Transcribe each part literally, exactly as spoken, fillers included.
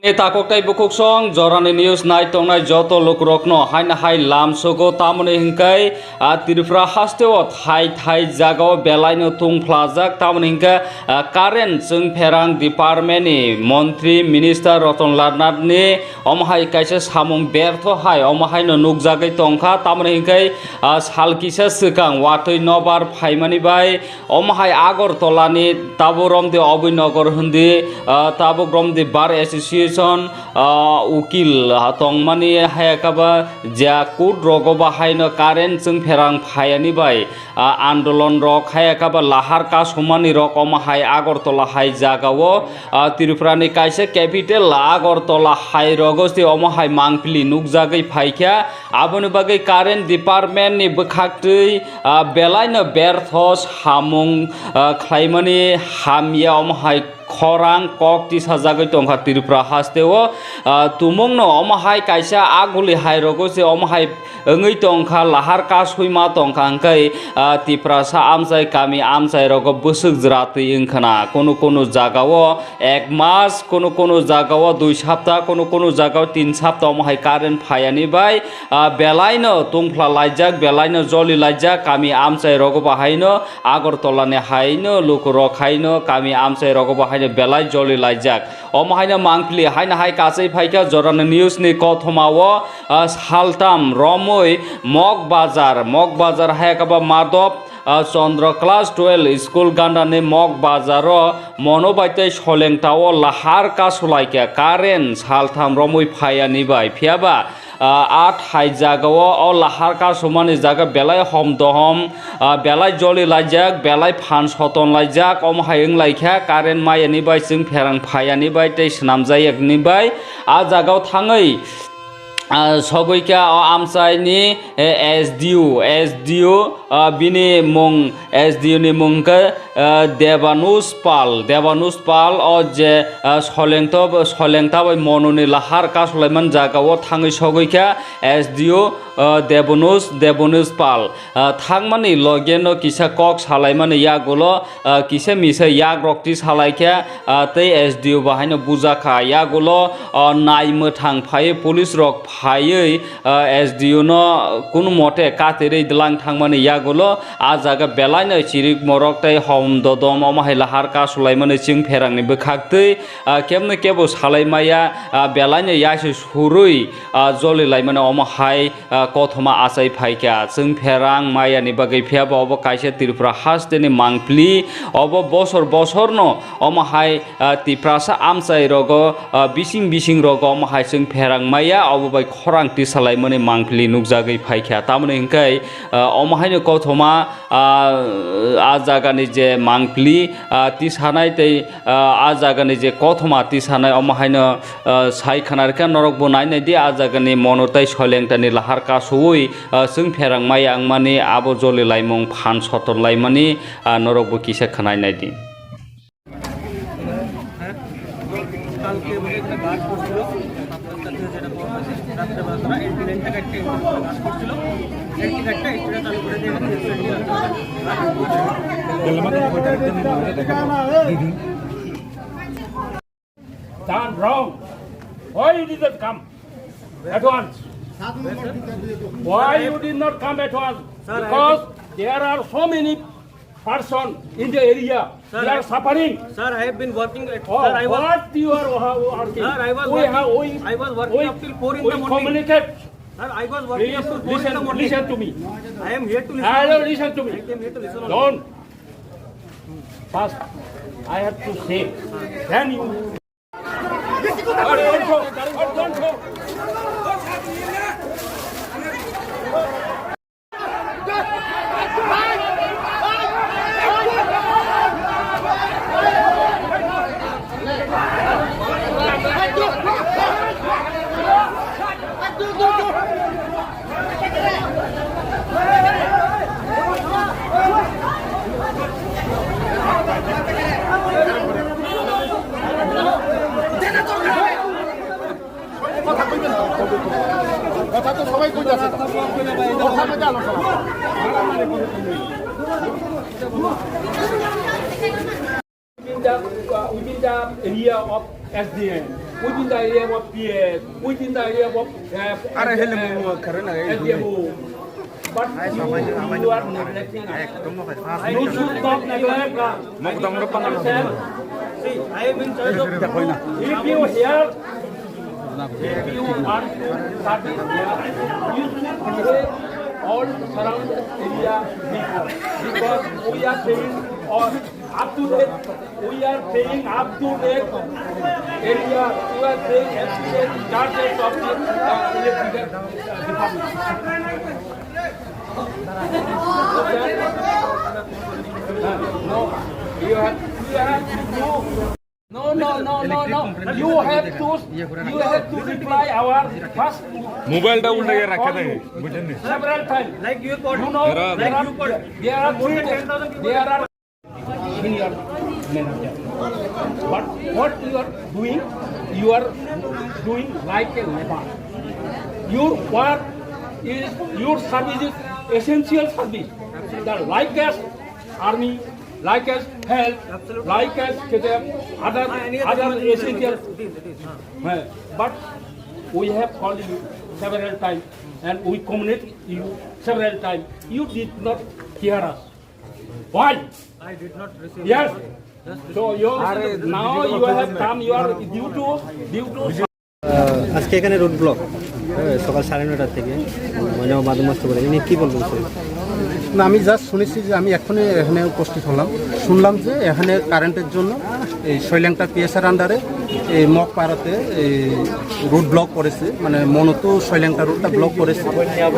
E takhuk tei bukhuk song jorani news nai tongnai joto lukurokno haino hai lamsogo, tamoni hwnkhe, a, Tripura hasteo thai thai jagao belaino tungphlajak, tamoni hwnkhe, a, current chwngpherang department ni montri minister Ratan Lal Nath ni omo hai kaisa samung bertho hai omo haino nukjagwi tongkha, tamoni hwnkhe, a, sal kisa swkang watwi nobar phaimani bai omo hai Agartala ni tabuk romdi Abhaynagar hwndi, ah, tabuk romdi Bar Association, ah, ukil, ah, tongmani hai khe ba je court rogo ba haino current chwngpherang phayani bai, ah, andolon rok hai khe ba lahar kasumani rok omo hai Agartala hai jagao, ah, Tripura ni kaisa capital Agartala hai rogo se omo hai mangpili nukjagwi phaikha. Aboni bagwi current department ni bwkhaktwi, ah, belaino bertho samung, ah, khlaimani hamya omo hai khorang kok tisajagwi tongkha Tripura hasteo. Ah, tumungno omo hai kaisa aguli hai rogo se omo hai wngwi tongkha, lahar kasui ma tongkha hwnkhe, ah, Tiprasa amchai kami amchai rogo bwswk jwra twi wngkhana. Kunu kunu jagao ek mas, kunu kunu jagao dui sapta, kunu kunu jagao tin sapta omo hai current phayani bai, ah, belaino tungphla laijak, belaino joli laijak, kami amchai rogo bahaino, Agartala ni haino lukurok haino, kami amchai rogo bahaino belai joli laijak. Omo haino mangpili haino hai kasai phaikha jorani news ni kothomao, ah, saltam romwi Mok Bazar, Mok Bazar hai khe ba Madhop, ah, Chandra class twelve school gandani Mok Bazaro mono bai tei solengtao lahar kasulaikha current saltham romwi phayani bai. Phiyaba, ah, a thai jagao o lahar kasumani jaga belai hom dohom, ah, belai joli laijak, belai phan soton laijak, omo hai wng laikha current mayani bai chwng pherang phayani bai tei swnamjakni bai. A jagao thangwi, ah, sogwi kha o amchaini, eh, S D O, S D O, ah, bini mung, S D O ni mung khe, ah, Debanus Pal, Debanus Pal o je, ah, solengto, solengta bai mononi lahar kasulaimani jagao thangwi sogwi kha S D O, ah, Debanus, Debanus Pal. Ah, thangmani logeno kisa kok salaimani yagulo, ah, kisa misa yagrok ti salaikha, ah, tei S D O bahaino bujakha. Yagulo, ah, nai mwthang phaiwi police rok phaiwi, ah, S D O no kunu mote katirwi dwlang thangmani yagulo, ah jaga belaino chirik morok tei hom dodom omo hai lahar kasulaimani chwng pherangni bwkhaktwi, ah, kebno kebo salaimaya, ah, belaino yaisi surwi, ah, joli laimani omo hai, ah, kothoma achai phaikha. Chwng pherang mayani bagwi phiyaba obo kaisa Tripura hasteni mangpili, obo bosor bosorno omo hai, ah, Tiprasa amchai rogo, ah, bising bising rogo omo hai chwng pherang maya, obo bai khorang tisalaimani mangpili nukjagwi phaikha. Tamoni hwnkhe, ah, omo haino kothoma, ah, ah jagani je mangpili, ah, tisanai tei, ah, ah jagani je kothoma tisanai omo haino, ah, sai khana rikha, norokbo nai nai di, ah jagani mono tei solengtani lahar kasui, ah, chwng pherang maya wngmani abo joli laimung phan soton laimani, ah, norokbo kisa khwnai nai di. কালকে বোধহয় একটা গার্ড করছিল, তারপর তার সাথে যেটা করা হয়েছে, রাত্রেবেলা তারা এন্ট্রি লাইনটা কাটতে গার্ড করছিল, এন্ট্রি কাটতে এন্ট্রিটা চালু করে দিয়ে গেছে। Done wrong. Why you did not come at once? Why you did not come at once? Sir, I Because there are so many person in the area. Sir, They are I suffering. Sir, I have been working at, Oh, sir, I was what you are wo- working? Sir, I was We working, have, we, I was working we, up till four in we the morning. Communicate. Sir, I was working Please up till four in the listen, morning. Listen to me. I am here to listen Hello, only. Listen to me. I came here to listen only. Don't. First, I have to say, then you. কথা কইবেন না। কথা তো সবাই কইতাছে। কথা মধ্যে আলোচনা। Within the, uh, within the area of S D M. Within the area of P S, within the area of, uh, Are hele uh, mo karena eh, S D M O. But you, you are neglecting us. You should not neglect us. Mo kutang mo pang. See, I am in charge of. If you hear, if you are serving, you should say all surround area people. Because we are saying all up to date, we are paying up to date area, we are paying L P N charges of the, uh, electrical department. No, you have, you have to do. No, no, no, no, no. You have to, you have to reply our first. Mobile da ulta ke rakha de, bujhen nahi? Several times. Like you called. You know, there are, like you called. There are three, there are senior manager. But what you are doing, you are doing like a labour. Your work is, your service is essential service. The like as army, like as health, like as other, other essential. But we have called you several times and we communicate you several times. You did not hear us. Why? I did not receive. Yes. So you, now you have come, you are due to, due to আহ, আজকে এখানে road block, হ্যাঁ, সকাল সাড়ে নয়টা থেকে, মানে, মাদুর মস্ত করে। ইনি কি বলবেন, স্যার? না, আমি জাস্ট শুনেছি যে আমি এখনই এখানে উপস্থিত হলাম, শুনলাম যে এখানে কারেন্টের জন্য এই শৈলেংটা পিএসআর আন্ডারে এই মগ পাড়াতে এই রোড ব্লক করেছে, মানে, মূলত শৈলেংটা রোডটা ব্লক করেছে।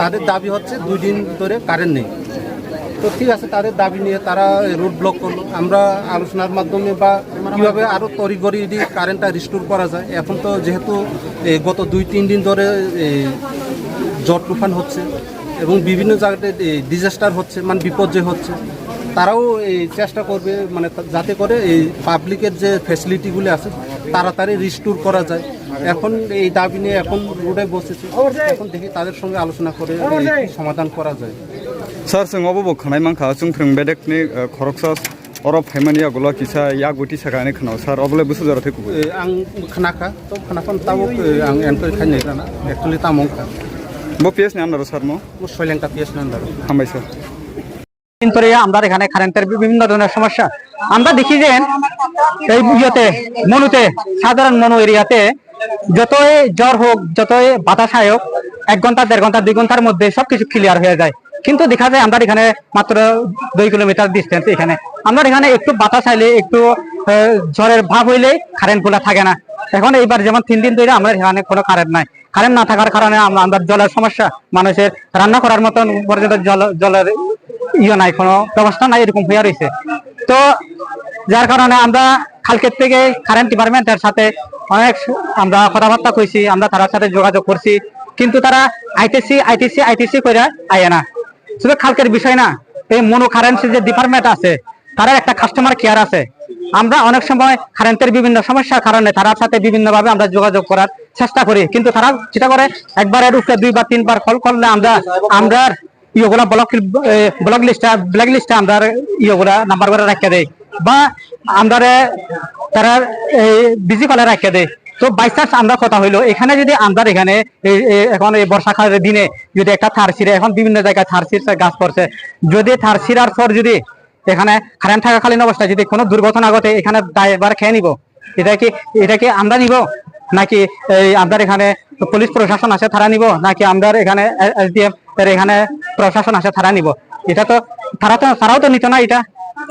তাদের দাবি হচ্ছে দুই দিন ধরে কারেন্ট নেই। তো ঠিক আছে, তাদের দাবি নিয়ে তারা রোড ব্লক করলো। আমরা আলোচনার মাধ্যমে বা কিভাবে আরো তড়িঘড়ি যদি কারেন্টটা রিস্টোর করা যায়, এখন তো যেহেতু এই গত দুই তিন দিন ধরে এই ঝড় তুফান হচ্ছে এবং বিভিন্ন জায়গাতে এই ডিজাস্টার হচ্ছে, মানে বিপর্যয় হচ্ছে, তারাও এই চেষ্টা করবে, মানে, তা-, যাতে করে এই পাবলিকের যে ফ্যাসিলিটিগুলি আছে তাড়াতাড়ি রিস্টোর করা যায়। এখন এই দাবি নিয়ে এখন রোডে বসেছে, এখন দেখি তাদের সঙ্গে আলোচনা করে এই সমাধান করা যায়। Sir, chwng obo bo khwnai mankha, chwng phwrwng bedekni, eh, khoroksa oro phaimani yagulo kisa yak goti sakha hinwi khwnao, sir, obolai bwswk jora thai kubui? Eh, ang khnakha, to khnaphano tabuk, eh, ang enquiry khainai rana, actually tamo wngkha. Bo P S ni under o, sir, mo? Bo Soilengta P S ni under o. Hambai, sir. দিন ধরে আমরা এখানে কারেন্টের বিভিন্ন ধরনের সমস্যা। আমরা দেখি যে এই ইয়েতে, মনুতে, সাধারণ মনু এরিয়াতে যতই ঝড় হোক, যতই বাতাস আয়োক, এক ঘন্টা, দেড় ঘন্টা, দুই ঘন্টার মধ্যে সবকিছু ক্লিয়ার হয়ে যায়। কিন্তু দেখা যায় আমরা এখানে মাত্র দুই কিলোমিটার ডিস্টেন্স এখানে। আমরা এখানে একটু বাতাস আইলে, একটু, আহ, ঝড়ের ভাব হইলে কারেন্ট গুলা থাকে না। এখন এইবার যেমন তিন দিন ধরে আমরা এখানে কোনো কারেন্ট নাই। কারেন্ট না থাকার কারণে আম-, আমরা জলের সমস্যা, মানুষের রান্না করার মতন পর্যন্ত জল, জলের ইয়ে নাই, কোনো ব্যবস্থা নাই, এরকম হয়ে রয়েছে। তো যার কারণে আমরা কালকের থেকে কারেন্ট ডিপার্টমেন্টের সাথে অনেক সু-, আমরা কথাবার্তা কইছি, আমরা তার সাথে যোগাযোগ করছি, কিন্তু তারা আইতেছি, আইতেছি, আইতেছি করে আয় না। শুধু কালকের বিষয় না, এই মনু কারেন্ট যে ডিপার্টমেন্ট আছে, তারা একটা কাস্টমার কেয়ার আছে। আমরা অনেক সময় কারেন্টের বিভিন্ন সমস্যার কারণে তার সাথে বিভিন্নভাবে আমরা যোগাযোগ করার চেষ্টা করি, কিন্তু তারা যেটা করে, একবারের উপরে দুইবার তিনবার কল করলে আমরা, আমরা ইয়েগুলা ব্লক, এ, ব্লক লিস্টে, ব্ল্যাক লিস্টে আমরা ইয়েগুলা নাম্বার করে রাখিয়ে দেয় বা আমরা তারা এই বিজি কলে রাখিয়ে দেয়। তো বাই চান্স আমরা কথা হইলো, এখানে যদি আমরা এখানে এই, এই এখন এই বর্ষাকালের দিনে যদি একটা তার ছিঁড়ে, এখন বিভিন্ন জায়গায় তার ছিঁড়ছে, গাছ পড়ছে, যদি তার ছিঁড়ার পর যদি এখানে কারেন্ট থাকাকালীন অবস্থায় যদি কোনো দুর্ঘটনা ঘটে, এখানে দায়ভার খেয়ে নিব? এটা কি, এটা কি আমরা নিব, নাকি এই আমাদের এখানে পুলিশ প্রশাসন আছে তারা নিব, নাকি আমাদের এখানে এসডিএম এর এখানে প্রশাসন আছে তারা নিব? এটা তো তারা তো, তারাও তো নিত না এটা।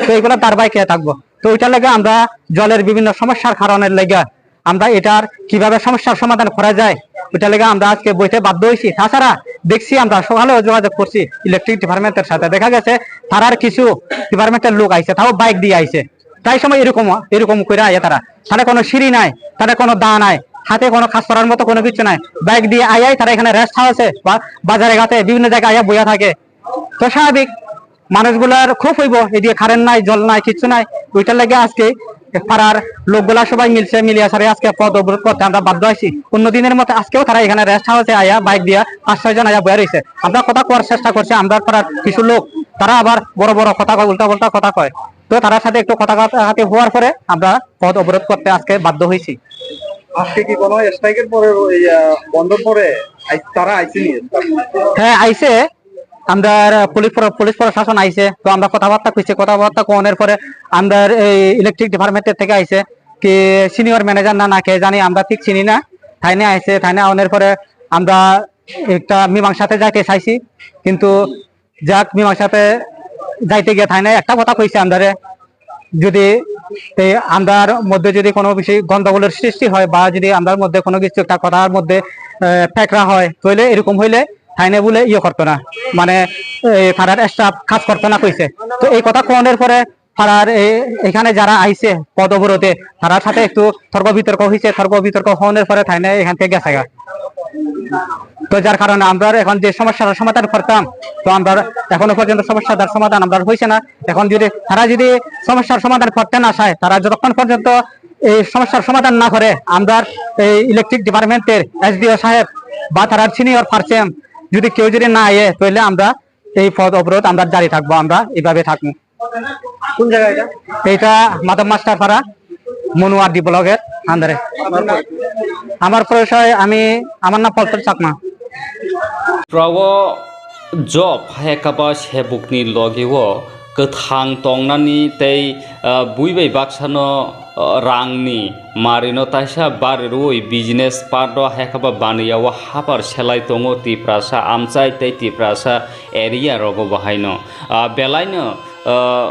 তো এগুলো দায়ভার কে থাকবো? তো ওইটার লেগে আমরা জলের বিভিন্ন সমস্যার কারণে লেগে আমরা এটার কিভাবে সমস্যার সমাধান করা যায়, ওইটার লেগে আমরা আজকে বইতে বাধ্য হয়েছি। তাছাড়া দেখছি আমরা সকালেও যোগাযোগ করছি ইলেকট্রিক ডিপার্টমেন্টের সাথে, দেখা গেছে তারার কিছু ডিপার্টমেন্টের লোক আইছে, তাও বাইক দিয়ে আইছে। প্রায় সময় এরকম, এরকম করে আইয়া তারা, তাদের কোনো সিঁড়ি নাই, তাদের কোনো দা নাই, হাতে কোনো কাজ করার মতো কোনো কিছু নাই। বাইক দিয়ে আইয়াই তারা এখানে রেস্ট হাউসে বা বাজারে ঘাটে বিভিন্ন জায়গায় আইয়া বইয়া থাকে। তো স্বাভাবিক, মানুষগুলার খুব হইব, এদিকে কারেন্ট নাই, জল নাই, কিচ্ছু নাই। ওইটার লাগে আজকে পাড়ার লোকগুলা সবাই মিলছে, মিলিয়া সারে আজকে পথ অবরোধ করতে আমরা বাধ্য হয়েছি। অন্য দিনের মতো আজকেও তারা এখানে রেস্ট হাউসে আয়া বাইক দিয়া পাঁচ ছয় জন আয়া বয়ে রয়েছে। আমরা কথা কওয়ার চেষ্টা করছি, আমরা পাড়ার কিছু লোক, তারা আবার বড় বড় কথা কয়, উল্টা পাল্টা কথা কয়। তো তার সাথে একটু কথা কাটাকাটি হওয়ার পরে আমরা পথ অবরোধ করতে আজকে বাধ্য হয়েছি। আজকে কি কোনো স্ট্রাইকের পরে, ওই, আহ, বন্ধর পরে আই-, তারা আইসেনি? হ্যাঁ, আইছে। আমরা পুলিশ প্র-, পুলিশ প্রশাসন আইছে, তো আমরা কথাবার্তা কইছি। কথাবার্তা কোনের পরে আমরা এই ইলেকট্রিক ডিপার্টমেন্টের থেকে আইছে, কি সিনিয়র ম্যানেজার না, না কে জানি, আমরা ঠিক চিনি না। থাইনে আইছে, থাইনে আওনের পরে আমরা একটা মীমাংসাতে যাইতে চাইছি, কিন্তু যাক, মীমাংসাতে যাইতে গিয়ে থাইনে একটা কথা কইছে আমরারে, যদি এই আমরার মধ্যে যদি কোনো বিষয় গন্ডগোলের সৃষ্টি হয় বা যদি আমরার মধ্যে কোনো কিছু একটা কথার মধ্যে, আহ, ফেকরা হয়, তাহলে এরকম হইলে থাইনে বলে ইয়ে করতো না, মানে, এই থানার স্টাফ কাজ করতো না কইছে। তো এই কথা কোনের পরে পাড়ার এ-, এখানে যারা আইছে পদ অবরোধে, তারার সাথে একটু তর্ক বিতর্ক হইছে। তর্ক বিতর্ক হওয়ার পরে তাই না এখান থেকে গেছে গা। তো যার কারণে আমরা এখন যে সমস্যার সমাধান করতাম, তো আমরা এখনো পর্যন্ত সমস্যাটার সমাধান আমরা হইছে না। এখন যদি তারা যদি সমস্যার সমাধান করতে না চায়, তারা যতক্ষণ পর্যন্ত এই সমস্যার সমাধান না করে, আমরা এই ইলেকট্রিক ডিপার্টমেন্টের এসডিও সাহেব বা তারার সিনিয়র পার্সন যদি কেউ যদি না আয়, তাহলে আমরা এই পথ অবরোধ আমরা জারি থাকবো, আমরা এইভাবে থাকবো। কোন জায়গা এটা? এটা মাধব মাস্টার পাড়া, মনুয়াদি ব্লকের আন্ডারে। আমার পরিচয়, আমি, আমার নাম পল্টন Chakma. Prawo job hai kaba sebukni logio kwthang tongnani tei, ah, bui bai baksano, ah, rangni marino taisa bari rwui business part o hai kaba baniya o hapar selai tongo Tiprasa amchai tei Tiprasa area rogo bahaino. Ah, belaino, ah,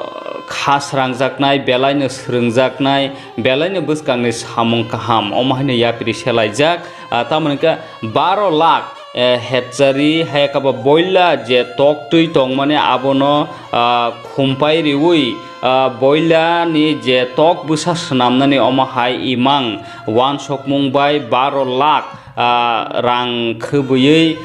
kha srangjaknai, belaino srwngjaknai, belaino bwskangni samung kaham, omo haino yapri selaijak. Ah, tamoni khe baro lakh, eh, hechari hai khe bo boila je toktwi tongmani abono, ah, khumpai riui, ah, boilani je tok bwsa swnamnani omo hai imang wansokmung bai baro lakh, ah, rang khwbwiwi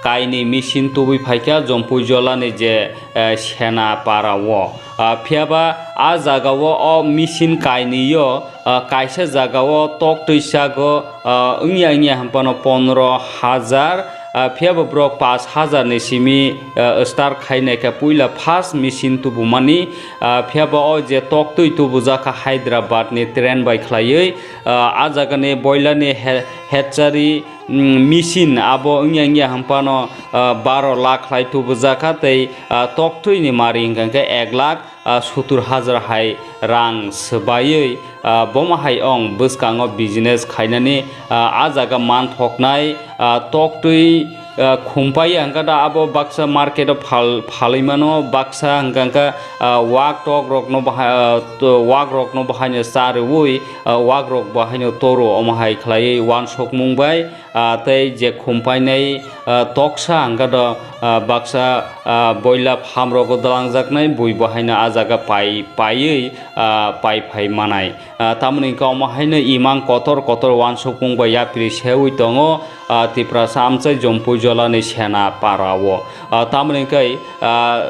kainwi machine tubui phaikha Jompui Jolani je, eh, Sena Para o. Ah, phiyaba a jaga o o machine kainwi o, ah, kaisa jaga o toktwi sago, ah, wngya wngya hwnphano pondro hajar, ah, phiyaba borok pash hajar ni simi, ah, start khainai khe puila first machine tubumani, ah, phiyaba o je toktwi tubujak kha Hyderabad ni train bai khlaiwi, ah, a jaga ni boilani he-, hechari, mm, machine abo wngya wngya hwnphano, ah, baro lakh khlai tubujak kha tei, ah, toktwi ni mari hwnkha khe ek lakh, ah, sottur hajar hai rang swbaiwi, ah, bomo hai ong bwskango business khainani, ah, a jaga manthoknai, ah, toktwi, ah, khumpai hwnkha da abo baksa market o phal-, phalwi mano, baksa hwnkha kha, ah, wak tok rokno bahai, ah, to-, wak rokno bahaino cha rwui, ah, wak rok bahaino toro omo hai khlaiwi wansokmung bai, ah, tei je khumpainai, ah, toksa hwnkha do, ah, baksa, ah, boila phamrogo dalangjaknai bui bo haino ah jaga pai, paiwi, ah, pai phai manai. Ah, tamoni hwnkhe omo haino imang kotor kotor wansukmung bai yapri seui tongo, ah, Tiprasa amchai Jompui Jolani Sena Para o. Ah, tamoni hwnkhe, ah,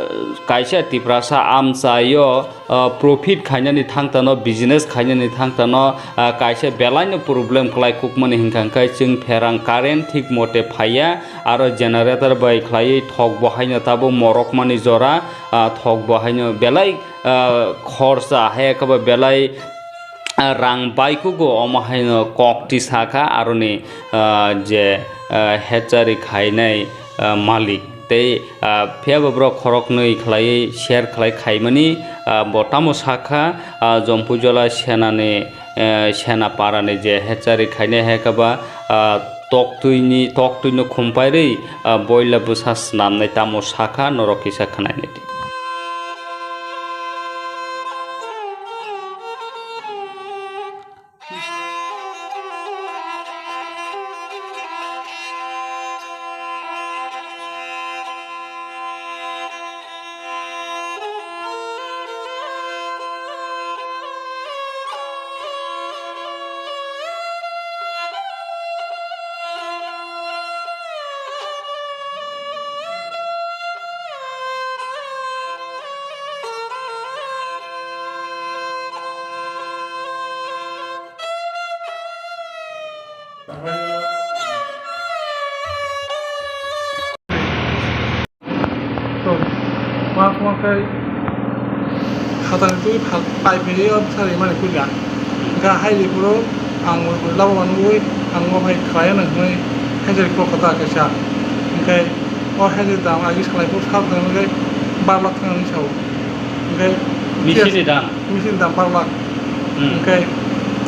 kaisa Tiprasa amchaio, ah, profit khainani thangtano, business khainani thangtano, ah, kaisa belaino problem khlai kukmani hwnkha khe chwng pherang current thik mote phaiya, aro generator bai khlaiwi thok bo haino tabuk morokmani jora, ah, thok bo haino belai, ah, khorsa hai khe bo belai, ah, rang baikugo omo haino kokti sakha aroni, ah, je, ah, hechari khainai, ah, malik. Tei, ah, phiyaba borok khoroknwi khlaiwi share khlai khaimani, ah, bo tamo sakha, ah, Jompui Jola Senani, eh, Sena Parani je hechari khainai hai khe ba, ah, toktwini, toktwino khumpai rwi, ah, boila bwsa snamnai tamo sakha norok kisa khwnainai di. To, ma khoma khe hatani twi pha-, pai phiri o bwsa rimani khuika. Ga hai ri phuru Ang bo labo manwi ang bo bai khlai nang hwnwi haijar kok kha ta kaisa. Hwnkhe o haijar dam agi salai phuru sak nang hwnkhe bar lakh thang nang sao. Hwnkhe Machine ni dam? Machine dam bar lakh. Hmm. Hwnkhe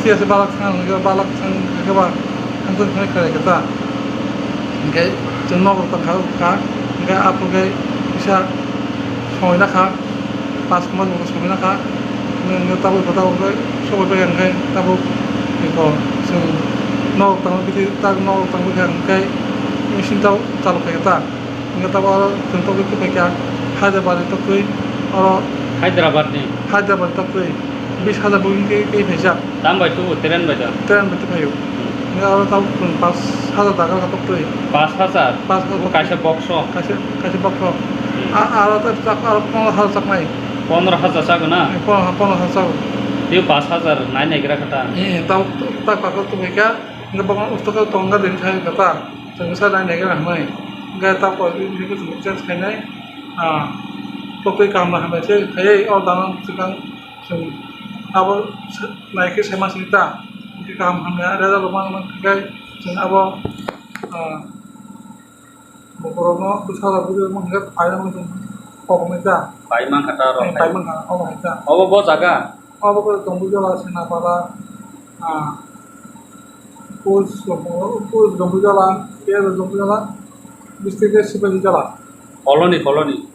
phiya se bar lakh thang nang hwnkhe bar lakh thang hwnkhe ba ang tong khlai khlai kha ta. Hwnkhe chwng nogo tong kha, kha. Hwnkhe aphuru khe kisa songwi na kha. Pas mas bo songwi na kha. Hwnkhe tabuk khe tabuk khe sogwi pai hwnkhe tabuk eko chwng nogo tangwi bithi tak nogo tangwi kha hwnkhe machine tabuk chalu khai kha ta. Hwnkhe tabuk oro chwng tokwi tubui kha Hyderabad ni tokwi oro Hyderabad ni? Hyderabad ni tokwi bis hajar booking khe khe phaijak. Tam bai tubu, train bai da? Train bai tubui phaio. Hwnkhe oro tabuk chwng pas hajar taka kha tokwi. Pas hajar? Pas hajar. Bo kaisa box o? Kaisa, kaisa box o. Hmm. A, aro ta chak, aro pondro hajar chaknai. Pondro hajar chago na? Eh, pondro, pondro hajar chago. Tei pas hajar nai naigra kha ta? Eh, tabuk tak tak khe tubui kha. Hwnkhe bo usto khe tongga din thai kha ta. Chwng sa nai naigra hwnwi. Hwnkhe tabuk ni change khainai. Ah, totwi kaham hamya se khaiwi o dano swkang chwng abo naikhe saiman sini ta. Hwnkhe kaham hamya result rwma hwnkhe chwng abo, ah, Bokorokno bwsajak bwrwi wngma hwnkhe paimani chwng kok wngnai ta. Paimang kha ta rok. Eh, paimang kha, obo hai ta. Obo bo jaga? Obo khe Dombujala, Senapara, ah, Post Dombujala, Post Dombujala, P S Dombujala, district khe Sipahijala. Koloni, koloni.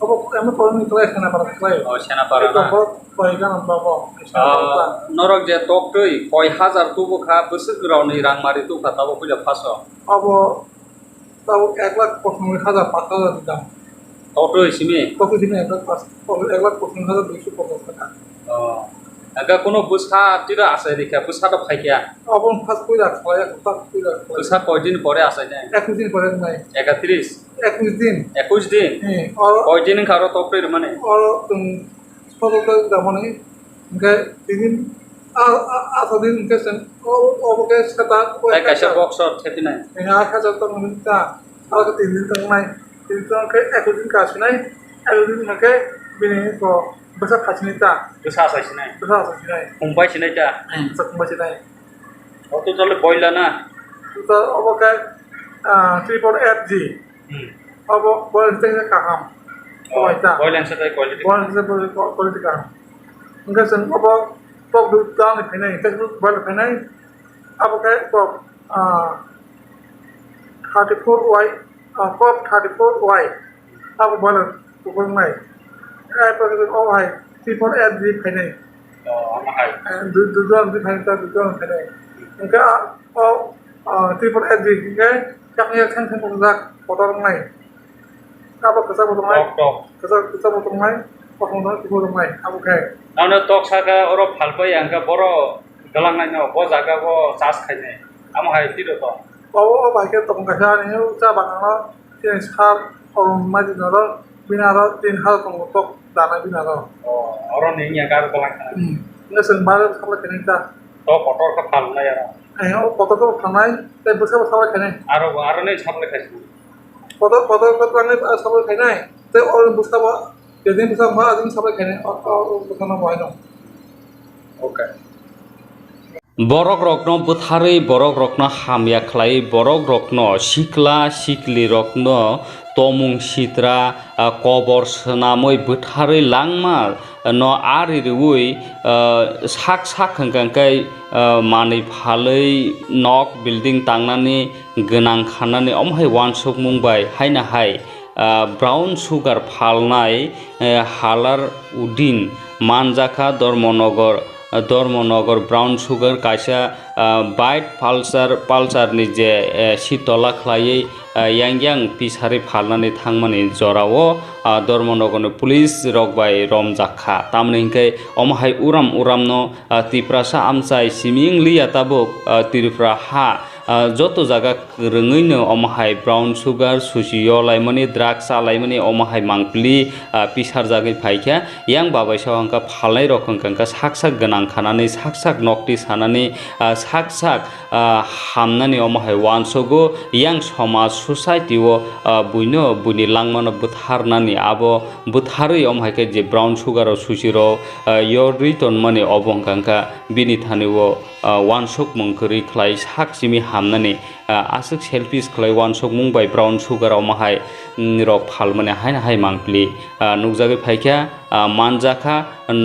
Obo M L A koloni kwlai, Senapara kwlai. Oh, Senapara na? Eko bo bai gana ba bo, Senapara. Ah, norok je toktwi koi hajar tubu kha, bwswk rokni rang mari tu kha, tabuk puila phaso. Obo Tabuk ek lakh pochanoboi hajar paanch hajar ni dam. Auto simi? Auto simi ek lakh paanch, ek lakh pochanoboi hajar duiso ponchas taka. Oh. Aga kono bwsa tira asai rikha, bwsa do phaikya? Abo first puila khlaiya, first puila khlaiya. Bwsa koi din pore asai nai? Ekush din pore nai. Ekatris? Ekush din. Ekush din? Hmm. Oro koi din wngkha oro tok twi rwmani? Oro chwng Soto tei damani, hwnkhe tini a, a, asa din hwnkhe chwng o, obo khe seta, o. Tai kaisa box o thepinai. Hwnkhe a khe joto hwnwi ta, aro khe tini din tongnai, tini din tong khe ekush din kasinai, ekush din hwnkhe bini ko bwsa phasinai ta. Bwsa asai sinai. Bwsa asai sinai. Khumbai sinai ta. Hmm, bwsa khumbai sinai. O to tole boila na? To obo khe, ah, triple F G. Hmm. Obo boil tei kaham. Oh, obo hai ta. Boil and set quality. Boil and set quality kaham. Hwnkhe chwng obo tok dui ta ni phainai, tei boil phainai. Abo khe tok, ah, thirty four Y, ah, tok thirty four Y. Abo boil kuphur wngnai. Ai pore obo hai triple F G phainai. Oh, omo hai. Eh, du-, duijon di phainai ta, duijon phainai. Hwnkhe a, o, ah, triple F G hwnkhe Yakni yak thang thang tongjak kotor wngnai. Abo kwchak bo tongnai. Tok, tok. Kwchak, kwchak bo tongnai. Kosom tongnai, kuphur tongnai. Abo khe. Ano tok saka oro phalpai ang khe boro galangnai no, bo jaga bo chas khainai. Amo hai tiro to. Obo, o bai khe tong kaisa ani cha banang no, chini sar orom mai di noro, bini aro tin hal tongo tok dana bini aro. Oh, oro ni ya gar galang kha. Hmm. Nge seng bare saplai khainai ta. Tok kotor khe phalnai aro. Eh, o kotor khe phalnai, tei bwsa bo saplai khainai. Aro bo, aro nai saplai khaisi. Kotor, kotor khe twlangnai, ah, saplai khainai. Tei o bwsa bo, jedin bwsa bo, adin saplai khainai. O, o, o bwsa no bo haino. Okay. Borok rokno bwtharwi, borok rokno hamya khlai, borok rokno sikla sikli rokno tomung sitra, ah, kobor swnamwi bwtharwi langma no ari rwui, ah, sak sak hwnkha khe, ah, manwi phalwi nok building tangnani gwnang khanani omo hai uansukmung bai haino hai, ah, brown sugar phalnai, eh, Halar Uddin manjakha Dharmanagar, ah, Dharmanagar brown sugar kaisa, ah, bike Pulsar, Pulsar ni je, eh, sitola khlaiwi, ah, yang yang pisari phalnani thangmani jorao, ah, Dharmanagar ni police rok bai romjak kha. Tamoni hinkhe omo hai uram uram no, ah, Tiprasa amchai simi wngliya tabuk, ah, Tripura ha, ah, joto jaga kwrwngwi no omo hai brown sugar, susi yo laimani, drugs cha laimani omo hai mangpili, ah, pisarjagwi phaikha. Yang babai sao hwnkha phalnai rok hwnkha khe sak sak gwnang khanani, sak sak nokti sanani, ah, sak sak, ah, hamnani omo hai uansugo. Yang somaj society o, ah, buino buini langmano bwtharnani abo bwtharwi omo hai khe je brown sugar o susi rok, ah, yo rwi tonmani obo hwnkha khe bini thani o ah, uansukmung kwrwi khlai sak simi hamnani, ah, aswk selfish khlai uansukmung bai brown sugar omo hai, mm, rok phalmani haino hai mangpili, ah, nukjagwi phaikha, ah, manjakha.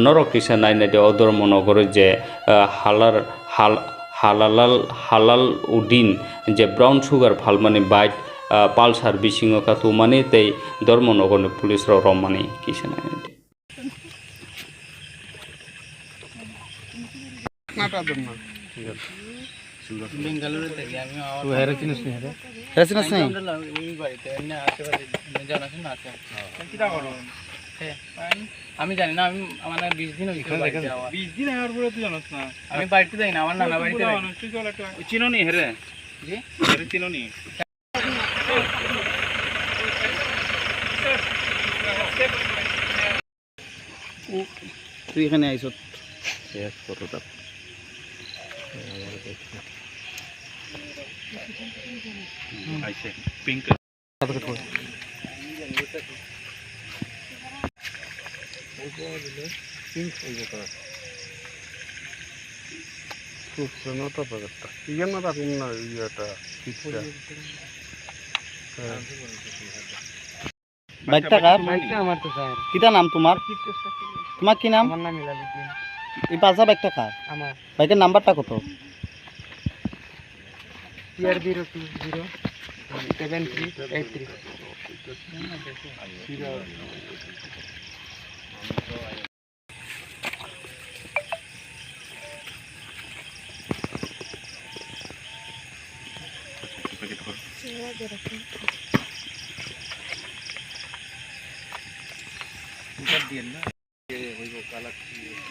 Norok kisa nainai de o Dharmanagar je, ah, Halar, Hal-, Halalal, Halal Uddin je brown sugar phalmani bike, ah, Pulsar bisingo katumani tei Dharmanagarni police rok romani kisa nainai de. নাটার জন্য। ঠিক আছে। বেঙ্গালুরু থেকে আমি আমার তুই হেরে চিনিস নি হেরে? হেরে চিনিস নি? আমি ওই বাড়িতে এমনি আশেপাশে জানাশোনা আছে। কিতা করো? হ্যাঁ, আমি, আমি জানি না, আমি মানে বিশ দিন হয়েছে এখানে বাড়িতে দেখেন। আওয়া। বিশ দিন আওয়ার পরে তুই জানাস না? আমি বাড়িতে যাই না, আমার নানা বাড়িতে যাই। মানুষ, তুই চল একটা। চিনো নি হেরে? জি? হেরে চিনো নি? ও, তুই এখানে আইছত। Yes, কতটা? হুম, আইছে। Pink. Pink হইব কার? খুব সুন্দর তো ব্যাপারটা। ইয়ে না রাখুন না, ইয়েটা, ফিটটা। হ্যাঁ। বাইকটা কার? বাইকটা আমার তো, স্যার। কিতা নাম তোমার? তোমার কি নাম? আমার নাম হেলাল উদ্দিন। এই পালসার বাইকটা কার? আমার। বাইকের নাম্বারটা কত? TR zero two zero seven three eight three.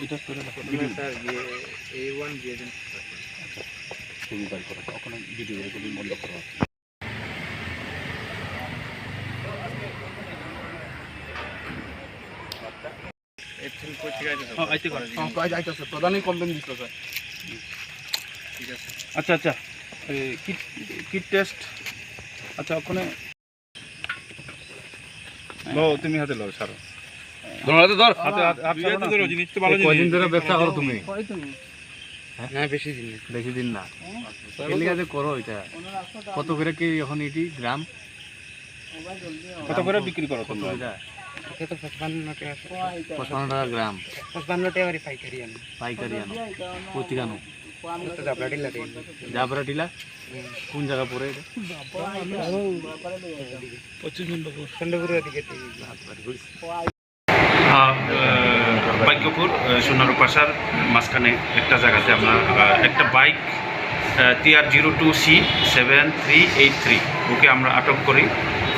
এটা করে রাখো। প্রথমে স্যার, ইয়ে, এ ওয়ান দিয়ে দিন। আচ্ছা, তুমি বার করো, ওখানে ভিডিও রেকর্ডিং বন্ধ করো। একটু কোথা থেকে আইতেছো? হ্যাঁ, আইতে পারে। হ্যাঁ, আইতে, আইতে আছে। প্রধানই কমপ্লেন দিতে স্যার। ঠিক আছে। আচ্ছা, আচ্ছা। এই কিট, কিট টেস্ট। আচ্ছা, ওখানে লো, তুমি হাতে লো, ছাড়ো। ধরো, হাতে ধর। হাতে, হাতে, হাত তুমি ছাড়ো হাতে না। ধরো, জিনিস তো ভালো এই কয়দিন জিনিস। ধরে ব্যবসা করো তুমি? কই তুমি? না, বেশি দিন না। বেশি দিন না। হুম। এর লিগে যে করো এটা। কত করে কি এখন এটি গ্রাম? কত করে বিক্রি করো কত তোমরা? করে? এটা তো পঁচপান্ন টাকা। পঁচপান্ন টাকা গ্রাম। পঁচপান্ন টাকা করে পাইকারি আনো। পাইকারি আনো। কোথেকে আনো? জাবরা টিলা থেকে। জাবরা টিলা? কোন জায়গা পড়ে এটা? পশ্চিম চন্দ্রপুর। চন্দ্রপুরের দিকে থেকে। আহ, আহ, ভাগ্যপুর, আহ, সোনারূপাসার মাঝখানে একটা জায়গাতে আমরা, আহ, একটা বাইক, আহ, TR zero two C seven three eight three, okay আমরা আটক করি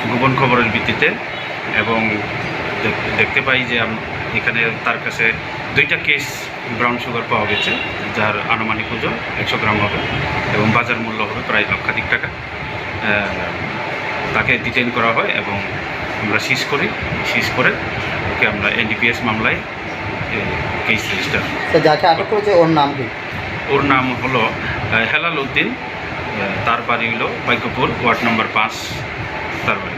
গোপন খবরের ভিত্তিতে এবং দেখ-, দেখতে পাই যে আম-, এখানে তার কাছে দুইটা কেস ব্রাউন সুগার পাওয়া গেছে, যার আনুমানিক ওজন একশো গ্রাম হবে এবং বাজার মূল্য হবে প্রায় লক্ষাধিক টাকা। আহ, তাকে ডিটেইন করা হয় এবং আমরা সিজ করি। সিজ করে ওকে আমরা এনডিপিএস মামলায়, এ, কেস রেজিস্টার। স্যার, যাকে আটক করেছে ওর নাম কি? ওর নাম হলো, আহ, হেলাল উদ্দিন। আহ, তার বাড়ি হলো ভাগ্যপুর, ওয়ার্ড নাম্বার পাঁচ, তার বাড়ি।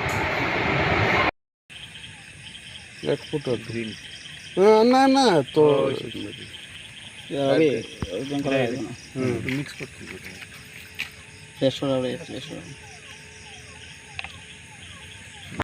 এক ফুট আর গ্রিন। না, না, না, তো ও, ওই শেষ মধ্যে। ইয়া, আরে, ওই জন্য করা যাবে না। হুম। একটু মিক্স করতে হবে। ফ্রেশ করা হবে, ফ্রেশ করা হবে।